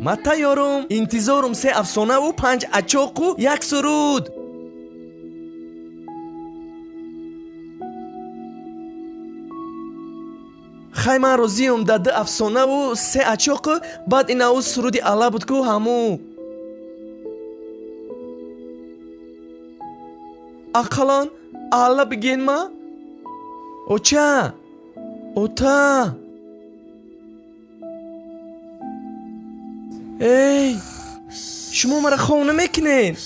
Ма тайёрум. Интизорум се афсонаву панҷ ачоқу як суруд. Хай, ман розиюм да ду афсонаву се ачоқу, баъд инаву суруди алла буд ку ҳаму. Ақаллан алла биген ма? Оча, ота, эй, шумо мара хов намекунед?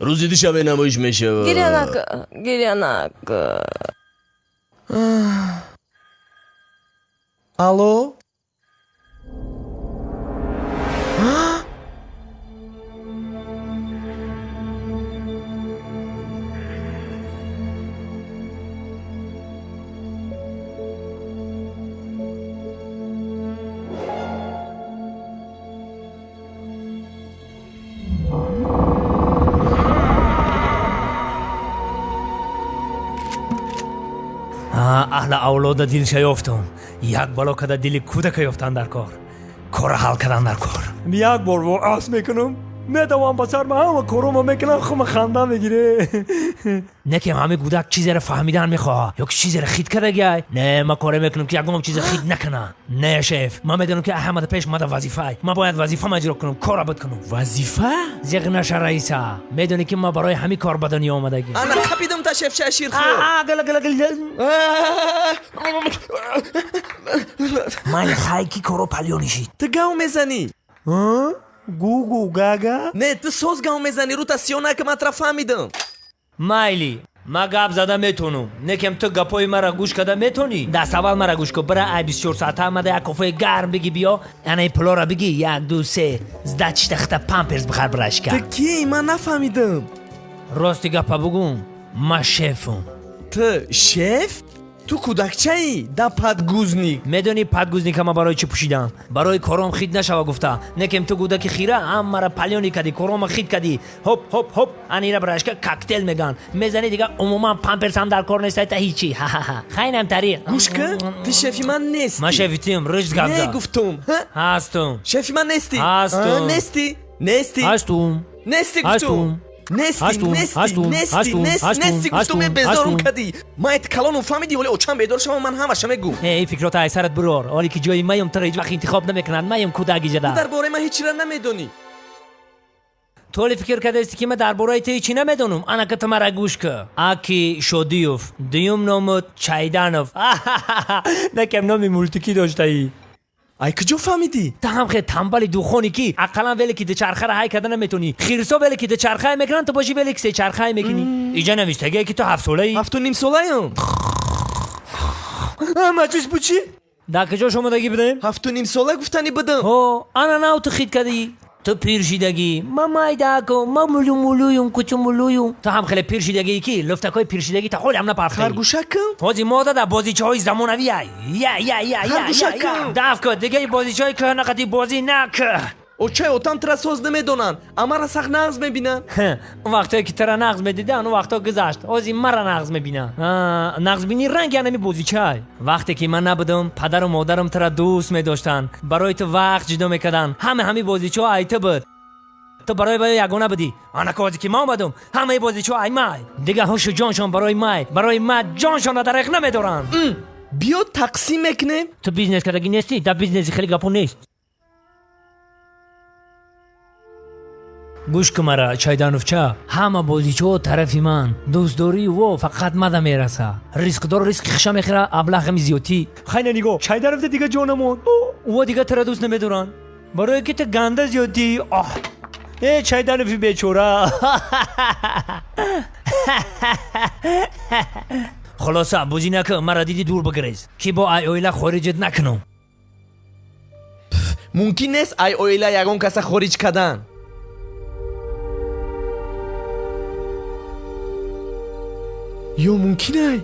Рӯзи душанбе намоиш мешавад. Гиря нака, гиря нака. Алло. Аҳла авлода дилша ёфтум. Як бало када дили кӯдака ёфтан дар кор, кора ҳал кардан дар кор. Як бор воас мекунам, медавам ба сар, ҳама корома мекунам, хума ханда мегире. Не ки ҳами гудак чизеро фаҳмидан мехоҳа ё ки чизеро хит кардагиай. Не, ма коре мекунам, ки ягон чизе хит накуна. Не, шеф, ман медонам, ки ҳамада пеш мада вазифай, ман бояд вазифама иҷро кунам, кора буд кунам. Вазифа? Зиғ наша, раиса, медонӣ, ки ман барои ҳамин кор ба дунё омадагӣ. Ана қапидум та, шефча ширхӯр. Гала гала гала. Майли, хай, ки коро палёнишид. Ту гав мезанӣ. Гугу гага. Не, ту соз гав мезанӣ, рута сиёҳ нака, ман тра фаҳмидам. Майли, ма гап зада метонум, некем ту гапои мара гӯш карда метонӣ? Даст аввал мара гӯш кун. Бира, ай 24 соата омада як кофеи гарм биги, биё, анаи пулора биги, як, ду, се, сдачи тахта, памперс бихар, бирашка. Ту кӣ? Ман нафаҳмидам. Рости гапа бугум, ма шефум. Ту шеф? Ту кӯдакчаӣ да подгузник. Медонӣ, подгузника ма барои чӣ пӯшидам? Барои кором хит нашава гуфта. Некем ту гудаки хира, ҳамара палёни кардӣ, корома хит кардӣ. Ҳоп, ҳоп, ҳоп, анира брашка, коктейл меган, мезанӣ, дига умуман памперс ҳам дар кор нест, та ҳичи. Хайнам тариқ. Гӯш кун, ту шефи ман нестӣ. Ман шефи туям, рыжд гап Не, зад. гуфтум. Ҳастум. Шефи ман нестӣ. Ҳастум. Нестӣ, нестӣ. Ҳастум. Нестӣ, гуфтум. Ҳастум. Нестӣ. Ҳастум. Нестӣ. Ҳастум. Нестӣ. Ҳастум. Нестӣ. Ҳастум. Нестӣ, гуфтум. Ҳастум. Безорум Ҳастум. кардӣ. Ман эт калонум, фаҳмидӣ? Оли очам бедор шава, ман ҳамаша мегӯм. Эй, фикрота ай сарат бурор. Оле ки ҷои маем, туро ҳеҷ вақт интихоб намекунанд. Маем кӯдак иҷада. Ту дар бораи ман ҳеҷ чира намедонӣ. Ту ҳоле фикр кардаисти, ки ман дар бораи ту ҳечи намедонам? Анака, ту мара гӯш кӯ. Аки Шодиёв, дуюм номуд Чайданов. Накам номи мултикӣ доштаӣ. Ай куҷо фаҳмидӣ? Ту ҳам хе тамбали духоне, ки ақаллан велики дучархаро ҳай карда наметонӣ. Хирсо велики дучархае мекунанд, ту боши велики сечархае мекунӣ. Иҷа навиштагие, ки ту ҳафтсолаӣ. 7,5 солаям. Маҷлис буд чӣ? Дар куҷо шомадагӣ будем? 7,5 сола гуфтанӣ будам. Ҳо, ана нав ту хит кардӣ. Ту пир шидагӣ, ма майдако, ма мулюмулююм, кучумулююм. Ту ҳам хеле пир шидагӣ, ки луфтакҳои пиршидагӣ та ҳоле ҳам напафтаӣ. Харгӯшакам. Ҳози мода дар бозичаҳои замонавӣ ай я я я я. Харгӯшакам. Даф кӯ, дигаи бозичаҳои кӯҳнақати бозӣ нак. Очаи отам тура соз намедонанд, амара сахт нағз мебинанд. Он вақтое ки тура нағз медидан, он вақто гузашт. Ҳози мара нағз мебинанд. Нағзбинӣ ранги анами бозичай. Вақте ки ман набудам, падару модарам тура дӯст медоштанд, барои ту вақт ҷудо мекарданд. Ҳама ҳами бозичаҳо ай ту буд, ту барои ваё ягона будӣ. Анака ҳози ки ман омадум, ҳамаи бозичаҳо ай май, дига ҳушу ҷоншон барои май, барои ма ҷоншонро дареғ намедоранд. Биё, тақсим мекунем. Ту бизнес кардагӣ нестӣ, дар бизнеси хеле гапо нест. Гӯш кун мара, Чайдановча, ҳама бозичаҳо тарафи ман, дӯстдории во фақат мада мераса. Ризқдор ризқи хиша мехӯра, аблаҳами зиёдтӣ. Хайна, нигоҳ, Чайдановда дига ҷонамон во, дига тура дӯст намедоранд, барое ки ту ганда зиёдтӣ. Оҳ, э, Чайданови бечора. Хулоса, бозӣ накун, мара диди, дур бигирез, ки бо ай оила хориҷат накунам. Мумкин нест ай оила ягон каса хориҷ кардан. Ё мумкин ай?